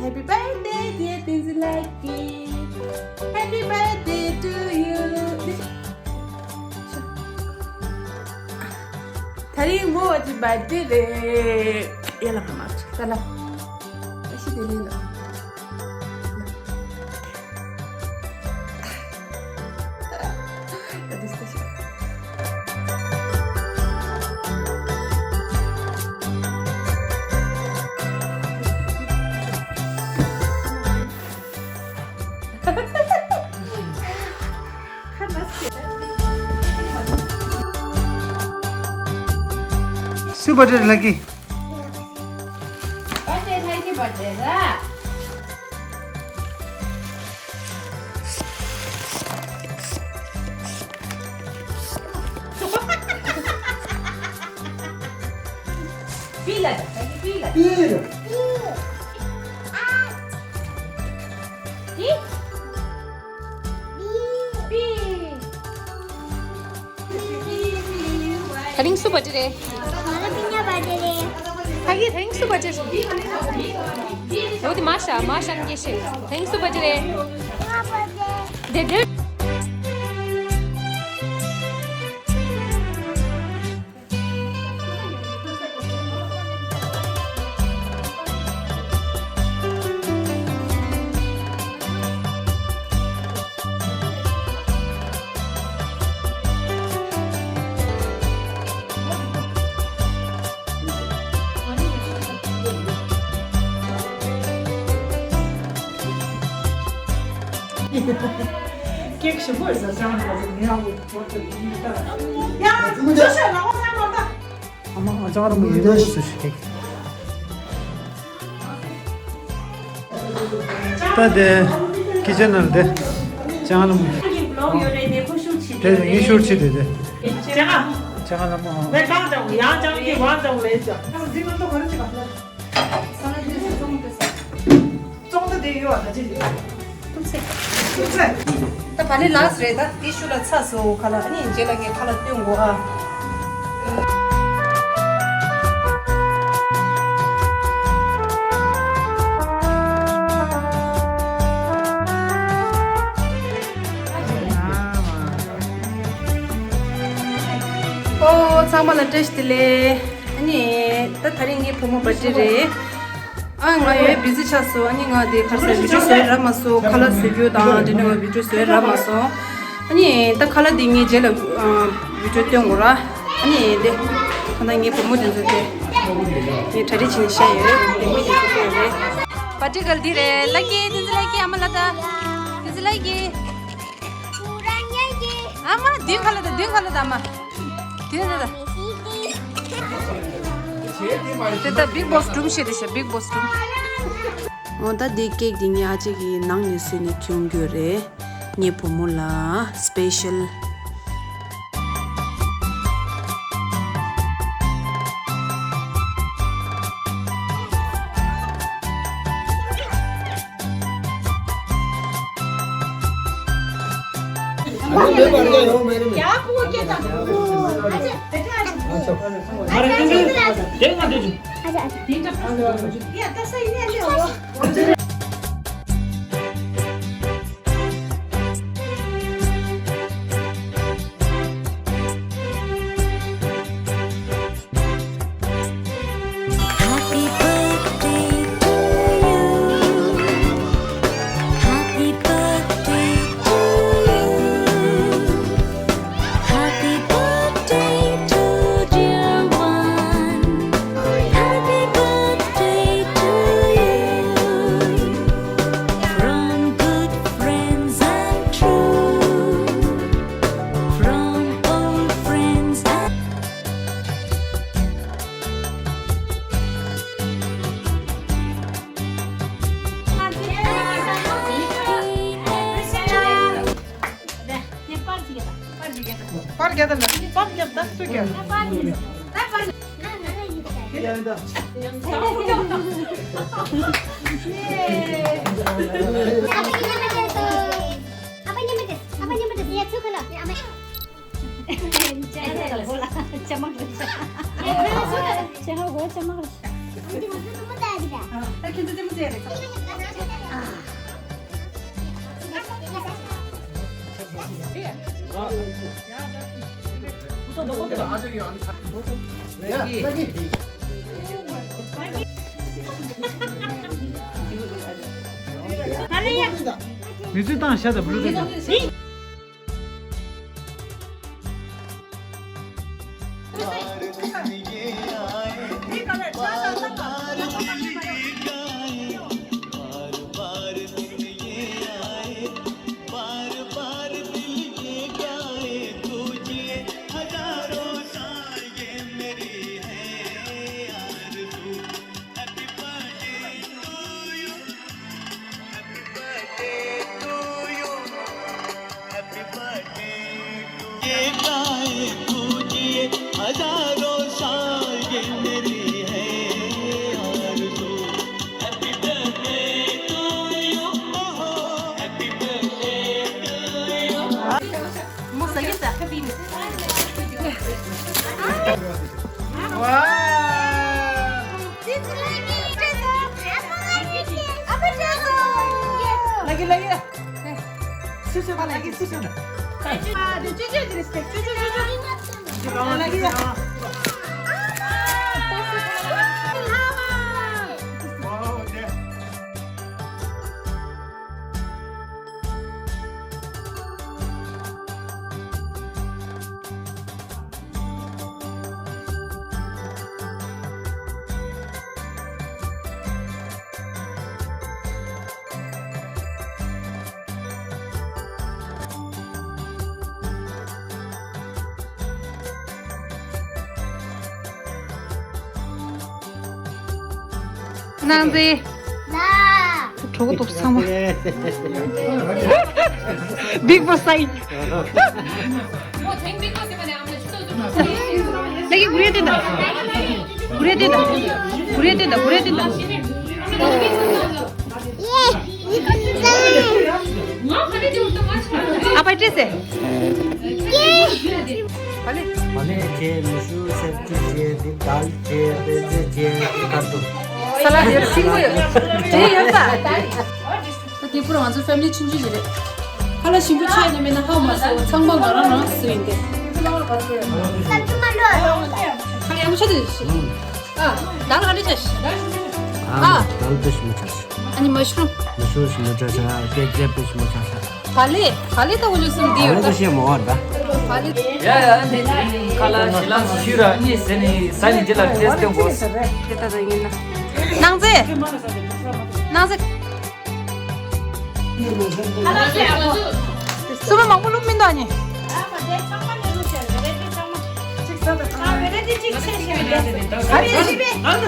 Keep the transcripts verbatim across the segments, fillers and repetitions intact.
Happy birthday, dear Tenzin Likey. Happy birthday to you. ད་རིང་མོ་བ་ཅི་བར་ཌེ་རེད། ཡ་ལ་མ་མ་ཅི་ད་ལ། ཨ་ཤི་དེ་ལེ་ལ། སུའི་བར་ཌེ་རེད་ལགས་ཀྱི། བར་ཌེ་ལགས་ཀྱི་བར་ཌེ་ར། པི་ལ་ད་ལགས་ཀྱི་པི་ལ། པི་ལ། ཏི། པི། ད་རིང་སུའི་བར་ཌེ་རེད། ང་ལ་པི་ཉ་བར་ཌེ་རེད། ཕ་གི་ད་རིང་སུའི་བར་ཌེ་རེད། འོ་དེ་མ་ཤ་མ་ཤ་ངེ་ཤེས། ད་རིང་སུའི་བར་ཌེ་རེད། ང་བར་ཌེ། དེ་དེ། ཀེག་ཞིམ་པོ་རེད་ཟེར་ཟེར་བ་ནང་བཞིན་ངའི་ཨ་ཁུ་བོར་དུ་ཡིན་ལྟ། ཡ། ཅུང་ཟད་ལ་འོ་ན་མ་ལྟ། ཨ་མ་ཨ་ཅག་རང་མོ་ཡོད་སུ་ཞིག་ཀེག་ད་དེ་ཀི་ཅན་ནང་དེ་ཅང་ལ་མོ་དེ་ངའི་ཤོར་ཆི་དེ་དེ་ཅང་ལ་མོ་ངས་ཀང་ཅང་ཡང་ཅང་གི་ཝང་ཅང་ལེ་ཅང་། ཙོང་ད་དེ་ཡོད་ཨ་ད་ཅི་ཐུབ་ཚེ། ཐུབ་ཚེ། ད་བ་ལི་ལགས་རེད་ད་དེ་ཤུ་ལ་ཚ་སོ་ཁ་ལ་ཨ་ནི་རྗེས་ལ་ངས་ཁ་ལ་སྟོན་དགོ་ཨ། ཨོ་ཚང་མ་ལ་བཀྲ་ཤིས་བདེ་ལེགས། ཨ་ནི་ད་ད་རིང་ངའི་བུ་མོ་བར་ཌེ་རེད། ཨ་ང་ཡོད་བི་ཟི་ཆགས་སོང་། ཨ་ནི་ང་དེ་ཁ་སང་བི་ཌིའོ་བཟོས་རག་མ་སོང་། ཁ་ལག་བཟོ་རྒྱུ་དང་དེ་ནས་ང་བི་ཌིའོ་བཟོས་རག་མ་སོང་། ཨ་ནི་ད་ཁ་ལག་དེ་ངས་རྗེས་ལ་བི་ཌིའོ་སྟོན་དགོ་ར། ཨ་ནི་དེ་ཁ་ན་ངའི་བུ་མོ་དེ་ཚོ་དེ་ངས་གྲ་སྒྲིག་བྱས་ནས་བཤད་ཡོད་རེད། དེ་མི་དེ་ཚོ་སྟོན་རེད། བར་ཌེ་གལ་འདི་རེད། ལགས་ཀྱི་དེ་ཚོ་ལགས་ཀྱི་ཨ་མ་ལགས་ད་དེ་ཚོ་ལགས་ཀྱི། ཨ་མ་དེ་ཁ་ལག་ད་དེ་ཁ་ལག་ད་ཨ་མ། དེ་ད་ད། དེ་ད་བིག་བོ་སི་སྒྲུང་བཤད་དེ་ཤ་བིག་བོ་སི་སྒྲུང་། འོ་ད་དེ་ཀེག་དེ་ངའི་ཨ་ཅག་གི་ནང་ནས་བཟོས་ནས་བྱུང་རྒྱུ་རེད། ངའི་བུ་མོ་ལ་སི་པེ་ཤལ། Happy birthday to you. Happy birthday to you. Happy birthday to dear one. Happy birthday to you. From good friends and true. From old friends and པར་རྒྱག་དང་ན་པར་རྒྱག་དང་སུ་རྒྱག་མི་ཚོས་བཏང་བཞག་དང་བུ་ལུ་དང་། ནང་རྩེ། གྲོགས་ཐོབ་ཚང་མ། Big Boss side. ལགས་ཀྱི་གུ་རེ་དེ་འདྲ། གུ་རེ་དེ་འདྲ། གུ་རེ་དེ་འདྲ། གུ་རེ་དེ་འདྲ། ཨ་ཕ་སྤྲད་ཟེར། ཕ་ལེ། ཕ་ལེ་བྱས། མེ་ཤུ་སེར་ཅུ་བྱས། འདི་དཱལ་བྱས། པད་ཚལ་བྱས། ཀར་ཏོ། ས་ལ་དེར་ཤིང་པོ་ཡོད། དེ་ཡོད་ས། ད་དེ་པུ་ར་ང་ཚོ་ཕེ་མི་ལི་ཆུང་ཆུང་ཞིག་རེད། ཁ་ལག་ཞིམ་པོ་ཆགས་ཡོད་མེད་ན་ཧ་མ་སོང་། ཚང་མ་ང་རང་རང་ཟེར་ཡིན་ཏེ། ཁ་ལག་ཡག་པོ་ཆགས་ཏེ། ཨ། དཱལ་ག་འདྲ་ཆགས་ཤག་ཨ། དཱལ་པེ་ཤི་མོ་ཆགས་ཤག་ཨ་ནི་མ་ཤུ་རུམ། མ་ཤུ་རུམ་ཞིམ་པོ་ཆགས་ཤག་ཀེ་ཀེ་པེ་ཤི་མོ་ཆགས་ཤག་བ་ལེ། བ་ལེ་ད་འུ་ལུ་སུམ་འདི་ཡོད་ད། བ་ལེ་ད་ཤེས་མོ་བ་ད། བ་ལེ། ཡ་ཡ་ཨ་ནི་ཁ་ལག་ཞིམ་ལམ་ཞུ་ར་ཨ་ནི་ཟེར་ནི་ཟ་ནི་འདི་ལ་ཏེས་ཏེ་གོ། དེ་ད་ད་ཡིན་ན། ནང་རྩེ། ནང་རྩེ། སུ་མ་མང་པོ་བླུགས་མི་འདུག་ཨ་ནི།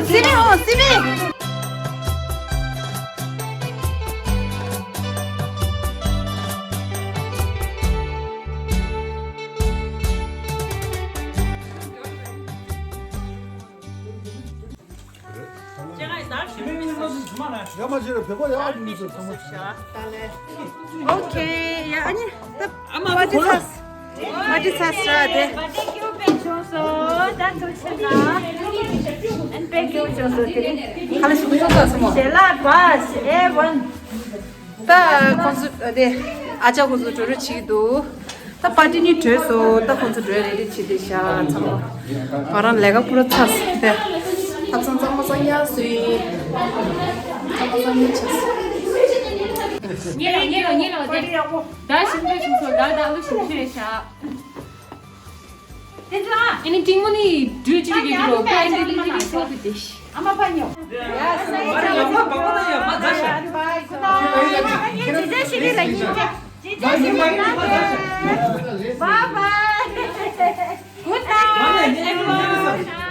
སི་མི་ཨོ་སི་མི། ཡ་མ་བྱེད་ར་བོད་པ་ཡག་མི་ཚོ་ཚང་མ་བྱེད། ཨོ་ཁེ། ཡ་ཨ་ནི་ད་པར་ཊི་ཚར། པར་ཊི་ཚར་ས་དེ། པར་ཊི་ཀྱུ་པེ་བྱུང་སོང་། ད་ཐུགས་རྗེ་གནང་། ཨན་པེ་ཀྱུ་བྱུང་སོང་དེ་རིང་། ཁ་ལག་ཞིམ་པོ་ཞིག་བཏང་སོང་མོ། ཞལ་ལག་པ་ཨེ་ཝན། ད་ཁོང་ཚོ་དེ་ཨ་ཅག་ཁོང་ཚོ་གྲོས་རོགས་བྱེད་ཀྱི་འདུག་ད་པར་ཊི་ནི་གྲོལ་སོང་། ད་ཁོང་ཚོ་གྲོས་རེ་རེ་བྱེད་དེ་ཤག་ཚང་མ། ང་རང་ལས་ཀ་ཕུ་ར་ཚར་སོང་། དེ་ཐབ་ཚང་གཙང་མ་གཙང་ཡག་བཟོས་ཡིན། གཙང་མ་གཙང་ཡག་བྱས་སོང་། ཉེ་ལ་ཉེ་ལ་ཉེ་ལ་དེ། ད་ཞིམ་པོ་ཞིམ་སོང་། ད་ད་ཨ་ལུ་ཞིམ་ཤོས་རེད་ཤག་དེ་ཚོ་ཨ། ཨ་ནི་ཏིང་མོ་ནི་འདྲུད་ཅི་རིགས་ཀྱི་རོ་པན་ཏི་ཏི་ཏི་ཏི་ཚོགས་ཀྱི་དེ་ཤི། ཨ་མ་ཕ་ཉོ། ཡ་སེ་ཅ་ལ་ཉིན་ཅ། ཇི་ཇ་ཤི་རི་ལ་ཉིན་ཅ། ཇི་ཇ་ཤི་རི་ལ་ཉིན་ཅ། Bye bye. Good night everyone.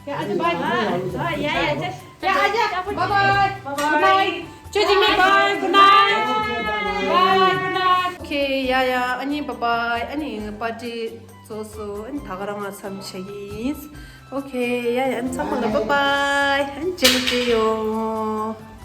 ཡ་ཨ་ཅག་bye bye. ཡ་ཡ་ཅག་ཡ་ཨ་ཅག bye bye. Good night. ཅོ་ཅི་མི་bye. Good night. Bye. Good night. Okay. ཡ་ཡ་ཨ་ནི་bye bye. ཨ་ནི་པར་ཊི་རྫོགས་སོང་། ཨ་ནི་ད་ག་རང་ང་མཚམས་བཞག་གི་ཡིན། Okay. ཡ་ཡ་ཨ་ནི་ཚང་མ་ལ་bye bye. ཨ་ནི་རྗེས་ལ་མཇལ་ཡོང་།